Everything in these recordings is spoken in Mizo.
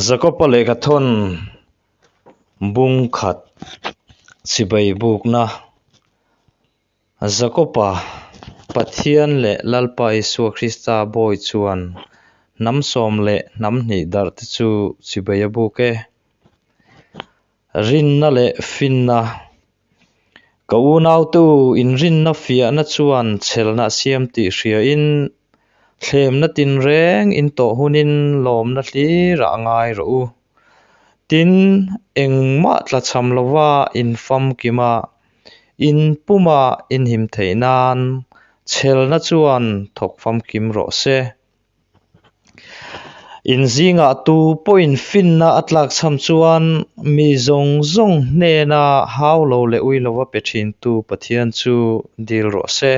Jakoba lehkhathawn bung khat chibai bukna Jakoba Pathian leh Lalpa Isua Krista bawi chuan hnam sawm leh hnam hnih darh te chu chibai a buk e. Rinna leh finna Ka unaute u, inrinna fiahna chuan chhelna a siam tih hriain, thlemna tinreng in tawh hunin lawmna hlirah ngai rawh u. Tin, engmah tlachham lova in famkim a, in puma in him theih nan chhelna chuan thawk famkim rawh se. In zingah tu pawhin finna a tlakchham chuan mi zawng zawng hnena hau lo leh ui lova pe thintu Pathian chu dil rawh se.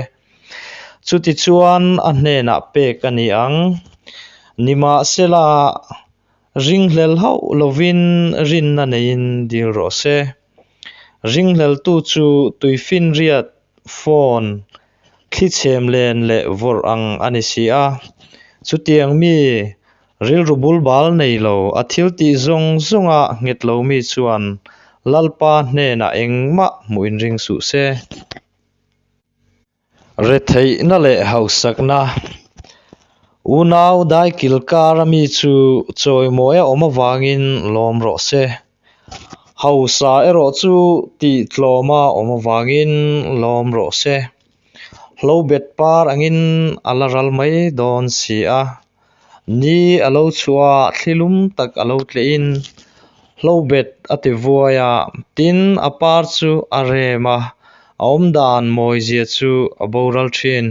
Chutichuan a hnenah pek a ni ang. Nimahsela, ringhlel hauh lovin rinna neiin dil rawh se. Ringhleltu chu tuifinriat phone thli chhem len leh vawrh ang a ni si a. Chutiang mi rilru bul bal nei lo, a thil tih zawng zawnga nghet lo mi chuan Lalpa hnenah engmah hmuh inring suh se. Retheihna leh hausakna Unau daikil kara mi chu chawimawi a awm avangin lawm rawh se. Hausa erawh chu tihtlawma awm avangin lawm rawh se. Hlobet par angin a la ral mai dawn si a. Ni a lo chhuah a, thli lum tak a lo tlehin hlobet a ti vuai a, tin a par chu a rem a, a awmdan mawizia chu a boral thin.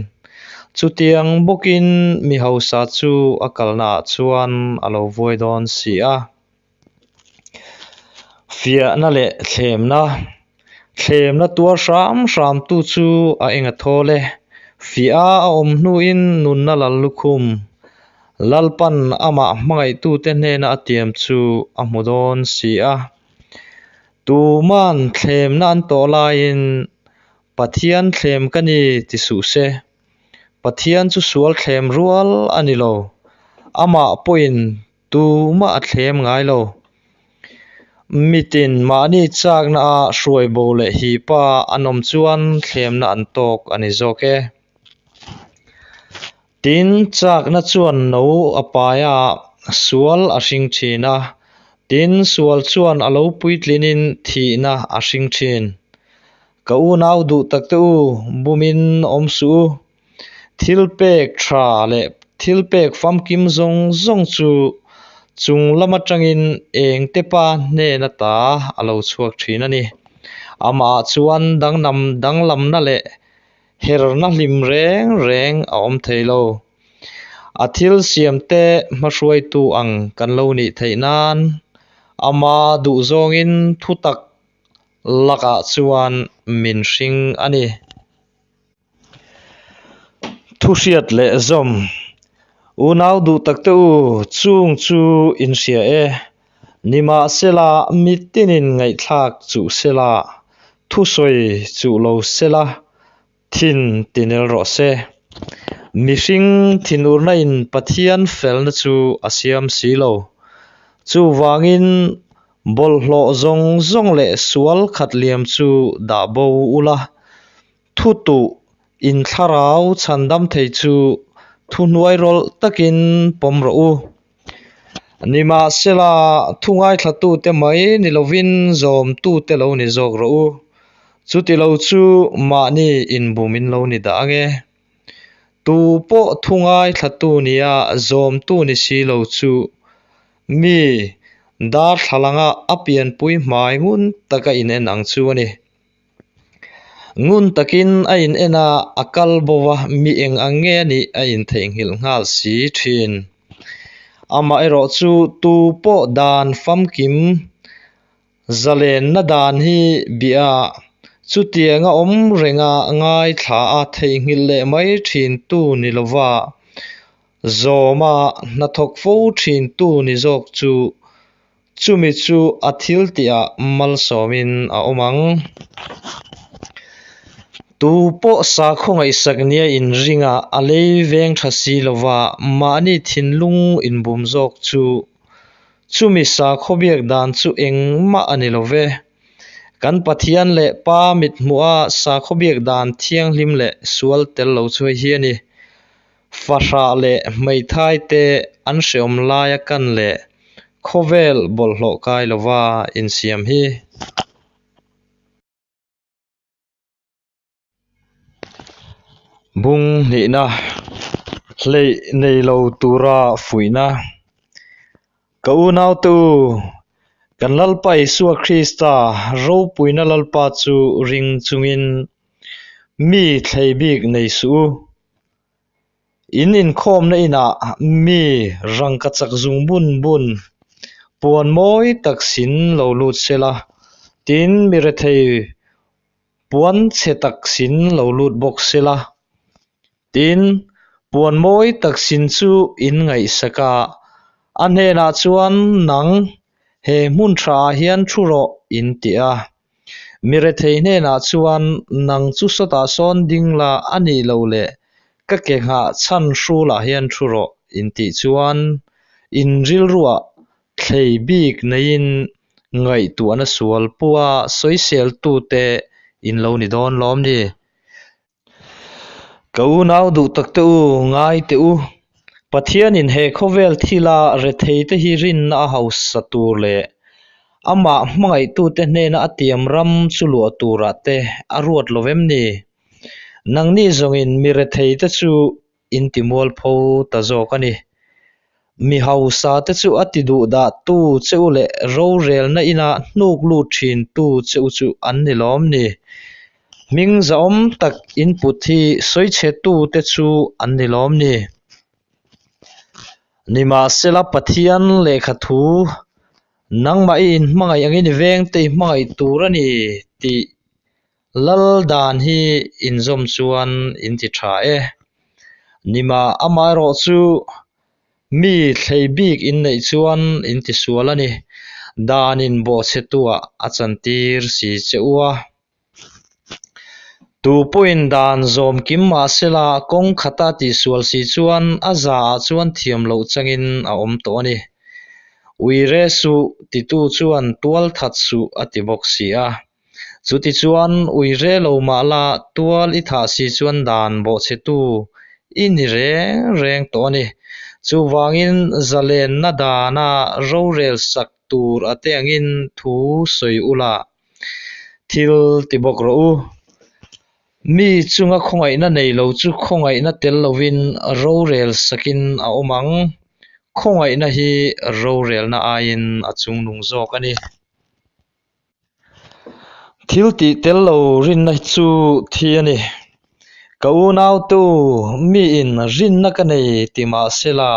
Chutiang bawkin mi hausa chu a kalnaah chuan a lo vuai dawn si a. Fiahna leh thlemna, Thlemna tuar hram hram tu chu a eng a thawl e. Fiah a awm hnuin nunna lal lukhum, Lalpan amah hmangaihtute hnena a tiam chu a hmu dawn si a. Tuman thlemna an tawh laiin Pathian thlem ka ni ti suh se. Pathian chu sual thlem rual a ni lo. Amah pawhin Tumah a thlem ngai lo. Mitin mahni chakna a hruai bo leh hipa an awm chuan thlemna an tawk a ni zawk e. Tin, chakna chuan no a pai a, sual a hring thin a, tin, sual chuan a lo puitlinin thihna a hring thin. Ka unau duh takte u, bumin awm suh u. Thil pek tha leh thil pek famkim zawng zawng chu chung lam atangin eng te pa hnen ata a lo chhuak thin a ni. Amah chuan dangnam danglamna leh herna hlim reng reng a awm thei lo. A thil siam te hmahruaitu ang kan lo nih theih nan ama duhzawngin thutak lakah chuan min hring a ni. Thuhriat leh zawm, Unau duh takte u, chung chu in hria e. Nimahsela, mitinin ngaihthlak chuh sela, thusawi chuh lo sela, thin tinel rawh se. Mihring thinurna in Pathian felna chu a siam si lo. Chuvangin, bawlhhlawh zawng zawng leh sual khat liam chu dah bo ula, Thutuh in thlarau chhandam thei chu thuhnuai rawlh takin pawm rawh u. Nimahsela, thu ngaithlatute mai ni lovin zawmtute lo ni zawk rawh u. Chuti lo chu mahni inbum in lo ni dah ange. Tu pawh thu ngaithlatu nia zawmtu ni si lo chu mi darthlalanga a pianpui hmai ngun taka inen ang chu a ni. Ngun takin a in en a, a kal bo va, mi eng ang nge a nih a intheihnghilh nghal si thin. Amaherawh chu tu pawh dan famkim zalenna dan hi bia chutianga awm renga ngaithla a theihnghilh leh mai thin tu ni lova zawma hnathawk fo thin tu ni zawk chu Chumi chu a thil tihah malsawmin a awm ang. Tu pawh sakhaw ngaihsak nia inringa a lei veng tha si lova mahni thinlung inbum zawk chu Chumi sakhaw biak dan chu engmah a ni lo ve. Kan Pathian leh Pa mithmuha sakhaw biak dan thianghlim leh sual tel lo chu hei hi a ni. Fahrah leh hmeithai te an hreawm laia kan leh khawvel bawlhhlawh kai lova insiam hi. Bung hnihna, Hleih nei lo tura fuihna. Ka unaute u, kan Lalpa Isua Krista ropuina Lalpa chu ring chungin mi thlei bik nei suh u. In inkhawmna inah mi rangkachak zung bun bun, puan mawi tak sin lo lut sela, tin mi rethei puan chhe tak sin lo lut bawk sela. Tin, puan mawi tak sin chu in ngaihsak a, a hnenah chuan, Nang, he hmun thaah hian thu rawh, in ti a. Mi rethei hnenah chuan, Nang chu sawtah sawn ding la a nih loh leh ka ke nghah chhan hrulah hian thu rawh, in tih chuan in rilruah thlei bik neiin ngaihtuahna sual pua sawiseltute in lo ni dawn lawm ni? Ka unau duh tak te u, ngai teh u. Pathianin he khawvel thila retheite hi rinna a hausa tur leh amah hmangaihtute hnena a tiam ram chu luah turah te a ruat lo vem ni? Nangni zawngin mi retheite chu in ti mualpho ta zawk a ni. Mi hausa te chu a ti duh dah tu che u leh rorelna ina hnuk lut thin tu che u chu an ni lawm ni? Hming zahawm tak in put hi sawichhe tu te chu an ni lawm ni? Nimahsela Pathian lehkha thu, Nangmah i inhmangaih angin i vengte i hmangaih tur a ni tih Lal dan hi inzawm chuan in ti tha e. Nima amaherawh chu mi thlei bik in neih chuan in ti sual a ni. Dan in bawhchhetuah a chantir si che u a. Tu pawhin dan zawm kim mahsela kawng khata tihsual si chuan a zaah chuan thiam loh changin a awm tawh a ni. Uire suh titu chuan tual that suh a ti bawk si a. Chutichuan, ui re lo mah la, tual i thah si chuan dan bawhchhetu i ni reng reng tawh a ni. Chuvangin, zalenna dana rorel sak tur a te angin thu sawi ula, thil ti bawk rawh u. Mi chunga khawngaihna nei lo chu khawngaihna tel lovin rorel sakin a awm ang. Khawngaihna hi rorelna aiin a chungnung zawk a ni. Thil tih tel lo rinna chu thi a ni. Ka unautu, miin rinna ka nei ti mah sela,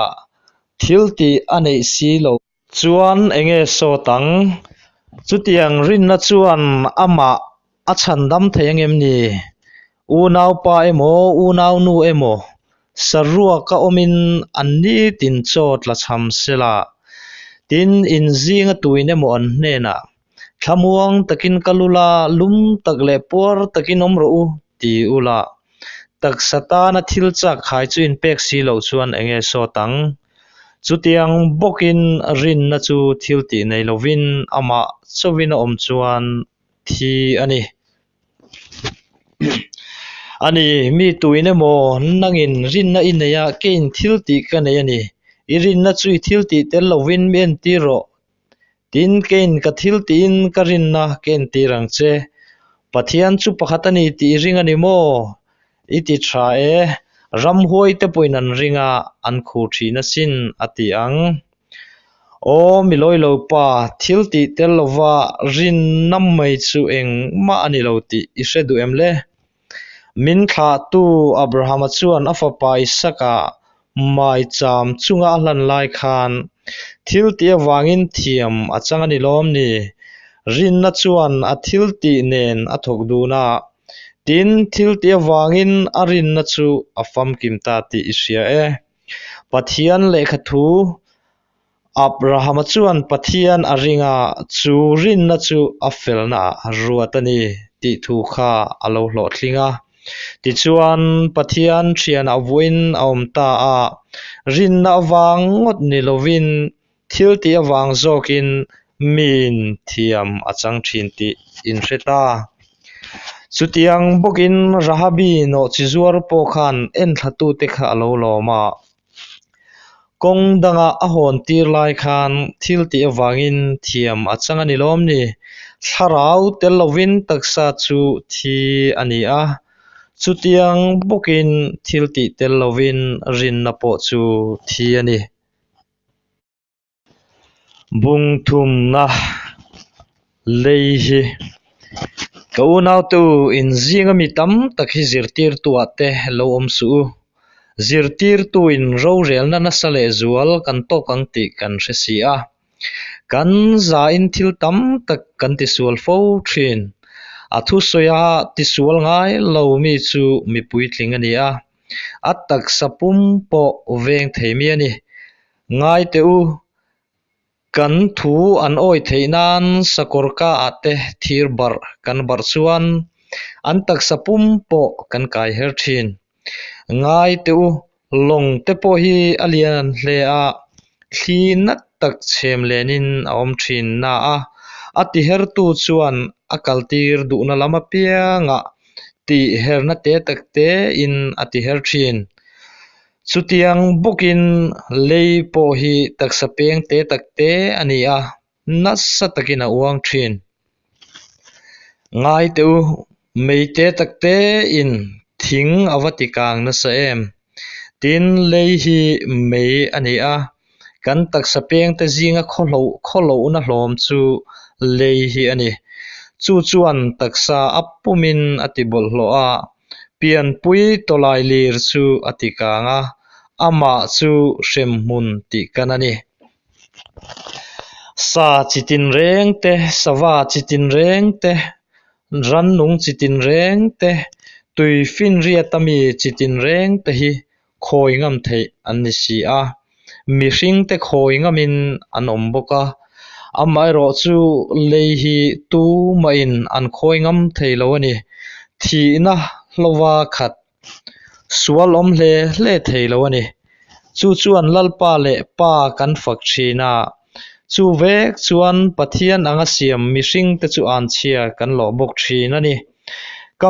thil tih a neih si loh chuan eng nge sawt ang? Chutiang rinna chuan amah a chhandam thei ang em ni? Unaupa emaw, unaunu emaw, saruaka awmin an nitin chaw tla chham sela, tin inzinga tuin emaw an hnenah, Thlamuang takin kal ula, lum tak leh puar takin awm rawh u, ti ula. Taksa tana thil chak khai chu inpek si loh chuan eng nge sawt ang? Chutiang bawkin rinna chu thil tih nei lovin amah chauhin a awm chuan thi a ni. A ni, mi tuin emaw nangin rinna i nei a, keiin thil tih ka nei a ni. I rinna chu i thil tih tel lovin mi entir rawh. Tin, keiin ka thil tiin ka rinna ka entir ang che. Pathian chu pakhat a ni tih i ring a ni maw? I ti tha e, ramhuaite pawhin an ring a, an khur thin asin, a ti ang. Aw, mi lawi lo pa, thil tih tel lova rinna mai chu engmah a ni lo tih i hre duh em le? Min thlahtu Abrahama chuan a fapa Isaka maicham chunga a hlan lai khan thil tih avangin thiam a chang a ni lawm ni? Rinna chuan a thil tih nen a thawk dun a, tin, thil tih avangin a rinna chu a famkim ta tih i hria e. Pathian lehkha thu Abrahama chuan Pathian a ring a, chu rinna chu a felnaah ruat a ni tih thu kha a lo hlawhtling a. Tichuan, Pathian thianah vuain a awm ta a, rinna avang ngawt ni lovin Thiltih avang zawkin miin thiam a chang thin tih in hre ta. Chutiang bawkin Rahabi nawhchizuar pawh khan enthlatute kha a lo lawm a. Kawng danga a hawn tir lai khan thiltih avangin thiam a chang a ni lawm ni? Thlarau tel lovin taksa chu thi a ni a, chutiang bawkin thiltih tel lovin rinna pawh chu thi a ni. Bung thumna lei hi ka unaute u in zinga mi tam tak hi zirtirtuah te lo awm suh u. Zirtirtuin rorelna nasa lehzual kan tawk ang tih kan hre si a. Kan zain thil tam tak kan tisual fo thin. A thusawia tisual ngai lo mi chu mi puitling a ni a, a taksa pum pawh veng thei mi a ni. Ngai teh u, kan thu an awi theih nan sakawr kaah te thir barh kan barh chuan an taksa pum pawh kan kai her thin. Ngai teh u, lawng te pawh hi a lian hle a, thli nat tak chhem lenin a awm thin na a, a tihertu chuan a kaltir duhna lam apiangah tih herna te tak tein a tiher thin. Chutiang bawkin lei pawh hi taksa peng te tak te a ni a, nasa takin a uang thin. Ngai teh u, mei te tak tein thing a va ti kang nasa em? Tin, lei hi mei a ni a, kan taksa pengte zinga khawlohna hlawm chu lei hi a ni. Chu chuan taksa a pumin a ti bawlhhlawh a, pianpui tawlai lir chu a ti kang a, amah chu hremhmun tih kan a ni. Sa chi tinreng te, sava chi tinreng te, rannung chi tinreng te, tui finriat a mi chi tinreng te hi khawi ngam theih an ni si a, mihringte khawi ngamin an awm bawk a. Amaherawhchu lei hi tumahin an khawi ngam thei lo a ni. Thihna hlova khat sual awm hle hle thei lo a ni. Chu chuan Lalpa leh Pa kan fak thin a, chu vek chuan Pathian anga siam mihringte chu anchhia kan lawh bawk thin a ni. Ka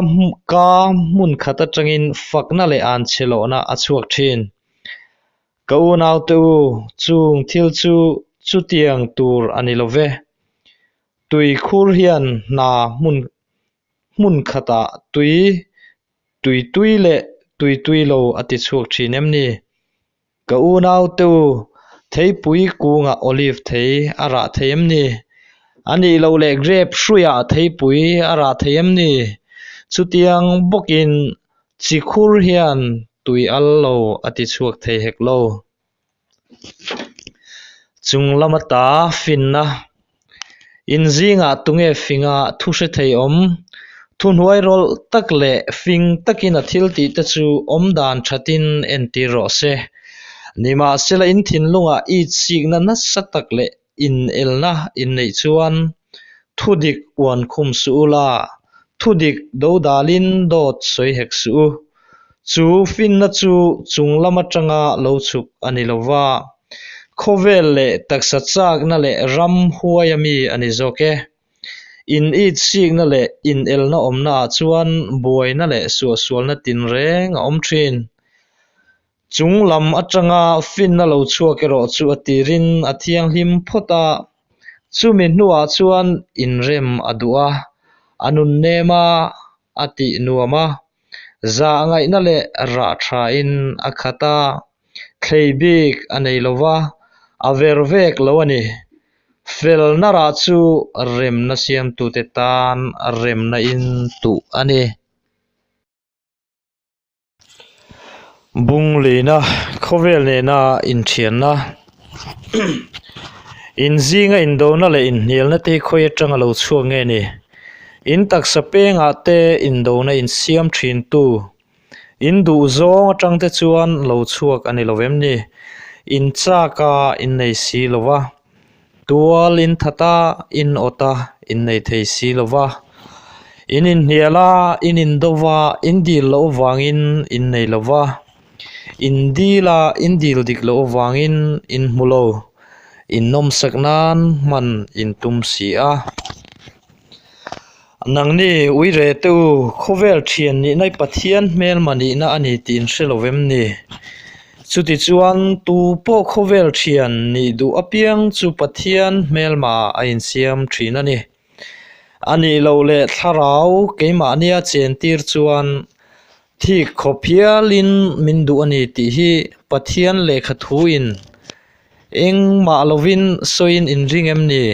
ka hmun khat atangin fakna leh anchhe lawhna a chhuak thin. Ka unaute u, chung thil chu chutiang tur a ni lo ve. Tuikhur hian hna hmun hmun khatah tui tui tui leh tui tui lo a ti chhuak thin em ni? Ka unaute u, theipui kungah olive thei a rah thei em ni? A nih loh leh grape hruiah theipui a rah thei em ni? Chutiang bawkin chikhur hian tui al lo a ti chhuak thei hek lo. Chung lama ta finna In zingah tunge finga thu hre thei awm? Thuhnuai rawlh tak leh fing takin a thil tih te chu awm dan thatin entir rawh se. Nimahsela in thinlungah itsikna nasa tak leh inelna in neih chuan thudik uan khum suh u la, thudik dodalin dawt sawi hek suh u. Chu finna chu chung lam atanga lo chhuk a ni lo va, khawvel leh taksa chakna leh ram huaia mi a ni zawk e. In itsikna leh inelna awmnaah chuan buaina leh suahsualna tinreng a awm thin. Chung lam atanga finna lo chhuak erawh chu a tirin a thianghlim phawt a, chumi hnuah chuan inrem a duh a, a nunnem a, a tih nuam a. Zah ngaihna leh rah thain a khat a, thlei bik a nei lo va, a ver vek lo a ni. Felna rah chu remna siamtute tan remna in tuh a ni. Bunglina khawvel nena inthianna Inzinga indona leh inhnialna te hi khawi atanga lo chhuak nge ni? In taksa pengah te indona insiam thin tu in duh zawng atang te chuan lo chhuak a ni lo vem ni? In chak a innei si lo va, tual in that a, in awt a, innei thei si lo va. In inhnial a, in indo va, in dil loh avangin innei lo va. In dil a, in dil dik loh avangin in hmu lo. In nawmsak nan hman in tum si a. Nangni uire te u, khawvel thian nihna i Pathian hmelma nihna a ni tih in hre lo vem ni? Chutichuan, tu pawh khawvel thian nih duh apiang chu Pathian hmelma a insiam thin a ni. A nih loh leh thlarau keimahnia chentir chuan thik khawp hialin min duh a ni tih hi Pathian lehkha thuin engmah lovin sawiin inring em ni?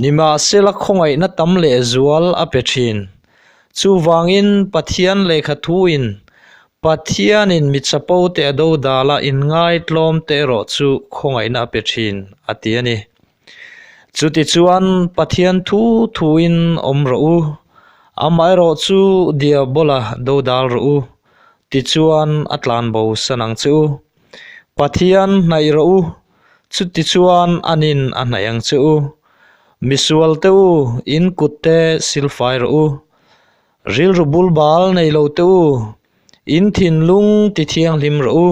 Nimahsela khawngaihna tam lehzual a pe thin. Chuvangin Pathian lehkha thuin Pathianin mi chapo te a dodal a inngaitlawm te erawh chu khawngaihna a pe thin a ti a ni. Chutichuan Pathian thu thuin awm rawh u, amaherawh chu Diabola dodal rawh u, tichuan a tlanbo san ang che u. Pathian hnaih rawh u, chutichuan anin a hnaih ang che u. Misualte u, in kutte silfai rawh u. Rilru bulbal nei lote u, in thinlung tithianghlim rawh u.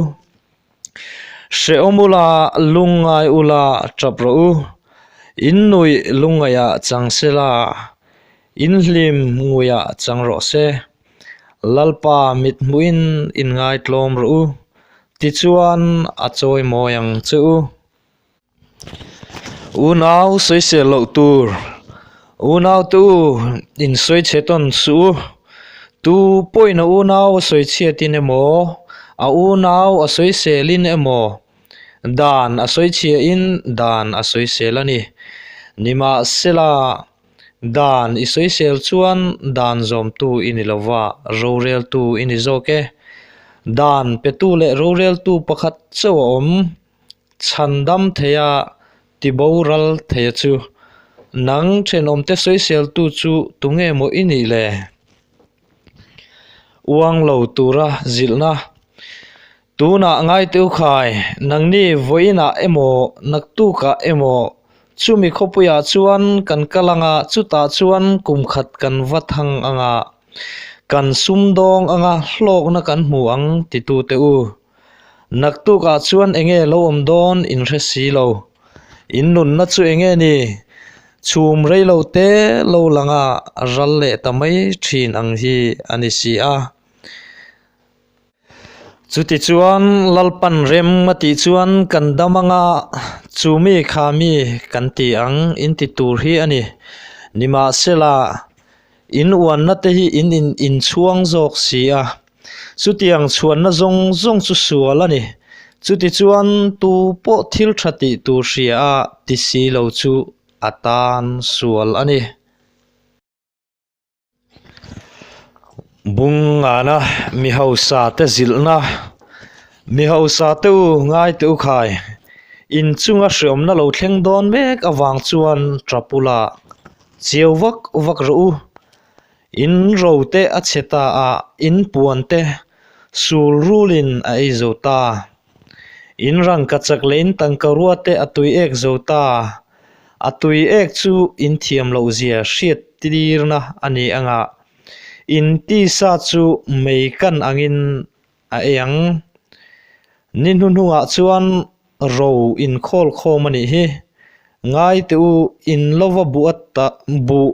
Hrehawm ula, lungngai ula, tap rawh u. In nuih lungngaihah chang se la, in hlim nguiah chang rawh se. Lalpa mit hmuhin inngaitlawm rawh u, tichuan a chawi mawi ang che u. Unau sawisel loh tur, Unau te u in sawi chhe tawn suh u. Tu pawhin a unau a sawi chhiatin emaw, a unau a sawiselin emaw, dan a sawi chhiahin dan a sawisel a ni. Nimahsela, dan i sawisel chuan dan zawmtu i ni lova, roreltu i ni zawk e. Dan petu leh roreltu pakhat chauh a awm. Chhandam theia tiboral theia chu nang thenawmte sawiseltu chu tunge maw i nih le? Uang lo tura zilhna Tunah ngaite u khai, nangni vawiinah emaw naktukah emaw chumi khawpuiah chuan kan kal anga chutah chuan kum khat kan va thang anga kan sumdawng anga hlawkna kan hmu ang titute u. Naktukah chuan enge lo awm dawn in hre si lo. In nunna chu enge ni? Chhum rei lo te lo langa ral leh ta mai thin ang hi a ni si a. Chutichuan Lalpan rem a tih chuan kan dam anga chu mi kha mi kan ti ang in ti tur hi a ni. Nimahsela, in uanna te hi in inchhuang zawk si a. Chutiang chhuanna zawng zawng chu sual a ni. Chutichuan tu pawh thil tha tih tur hria a ti si lo chu a tan sual a ni. Bungngana mi hausa te zilhna, Mi hausa te u ngai teh u khai, inchunga hreawmna lo thleng dawn mek avang chuan Trapula chiau vak vak rawh u. In ro te a chhe ta a, in puan te sul rulin a ei zo ta. In rangka chak leh in tangka rua te a tui ek zo ta. A tui ek chu in thiam loh zia hriat tirna a ni anga, in tisa chu mei kan angin a ei ang. Ni hnuhnungah chuan ro inkhawl khawm a nih hi. Ngai teh u, in lova buh a buh.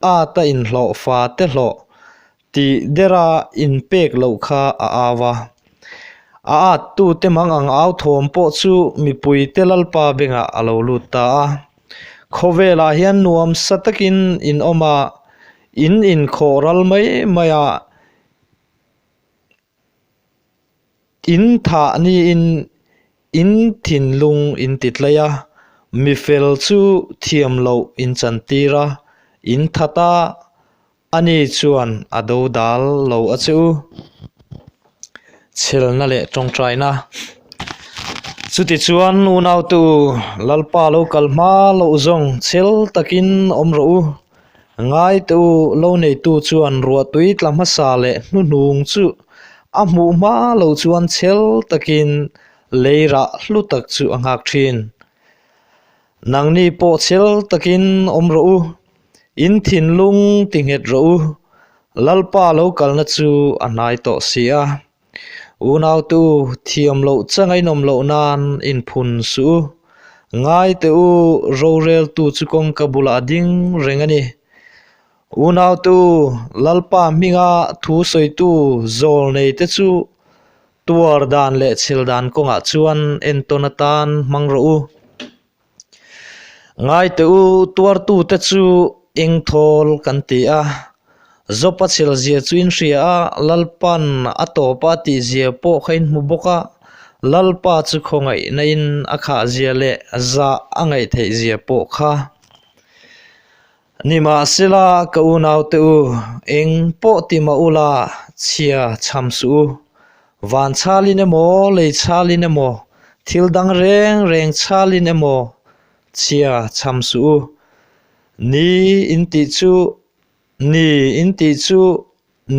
At a inhlawh fa te hlawh tih dera inpek loh kha a au a. A at tute mang ang au thawm pawh chu mipuite Lalpa bengah a lo lut ta a. Khawvelah hian nuam sa takin in awm a, in inkhawh ral mai mai a. In thah niin in thinlung in ti tlai a, mi fel chu thiam loh in chantir a, in that a, ani chuan a do dal lo a che u. Chhelna leh tawngtaina Chutichuan unautu Lalpa lo kal hma loh zawng chhel takin awm rawh u. Ngaite u, lo neitu chuan ruahtui tla hmasa leh hnuhnung chu a hmuh hma lo chuan chhel takin lei rah hlu tak chu a nghak thin. Nangni pawh chhel takin awm rawh u, in thinlung ti nghet rawh u, Lalpa lo kalna chu a hnai tawh si a. Unautu, thiam loh chang a inawm loh nan inphun suh u. Ngai teh u, roreltu chu kawngka bulah a ding reng a ni. Unautu, Lalpa hminga thu sawitu zawl nei te chu tuar dan leh chhel dan kawngah chuan entawn atan hmang rawh u. Ngai teh u, tuartute chu eng thawl kan ti a, Job-a chhel zia chu in hria a, Lalpa'n a tawpa a tih zia pawh kha in hmu bawk a, Lalpa chu khawngaihna in a khah zia leh zah a ngaih theih zia pawh kha. Nimahsela, ka unaute u, eng pawh ti mah ula, chhia chham suh u. Van chhalin emaw, lei chhalin emaw, thil dang reng reng chhalin emaw chhia chham suh u. Ni in tih chu ni in tih chu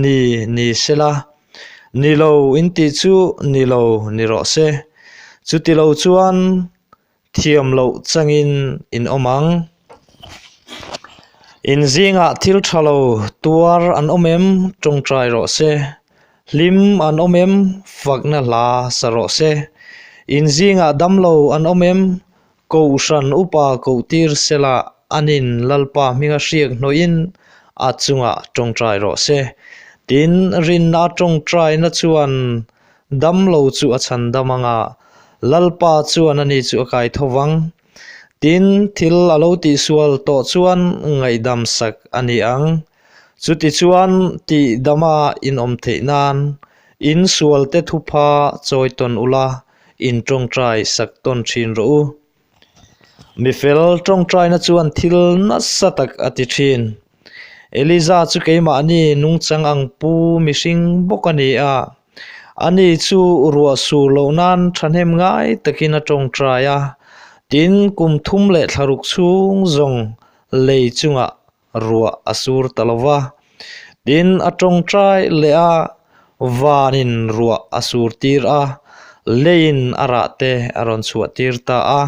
ni ni sela, ni lo in tih chu ni lo ni rawh se. Chuti lo chuan thiam loh changin in awm ang. In zingah thil tha lo tuar an awm em? Tawngtai rawh se. Hlim an awm em? Fakna hla sa rawh se. In zingah damlo an awm em? Kohhran upa kohtir sela anin Lalpa hminga hriak hnawhin a chungah tawngtai rawh se. Tin, rinna tawngtaina chuan Damlo chu a chhan dam anga, Lalpa chuan ani chu a kai tho vang. Tin, thil a lo tihsual tawh chuan ngaihdam sak a ni ang. Chutichuan, tihdama inawm theih nan, in sualte thupha chawi tawn ula, in tawngtai sak tawn thin rawh u. Mifel tawngtaina chuan thil nasa tak a ti thin. Eliza chu keimahni nungchang ang pu mihring bawk a ni a, ani chu ruah sur loh nan thahnem ngai takin a tawngtai a, tin kum thum leh thlaruk chhung zawng lei chungah ruah a sur ta lo va. Tin a tawngtai leh a, vanin ruah a sur tir a, leiin a rah te a rawn chhuah tir ta a.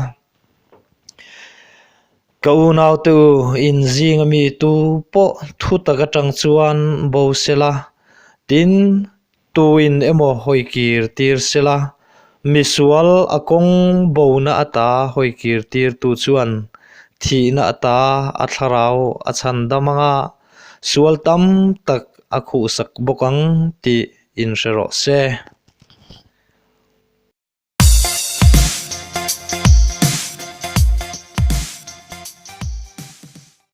Ka unaute u, in zinga mi tu pawh thu tak atang chuan bo sela, tin tuin emaw hawi kir tir sela, misual a kawng bona ata hawi kir tir tu chuan thihna ata a thlarau a chhan dam anga sual tam tak a khuhsak bawk ang tih inhre rawh se.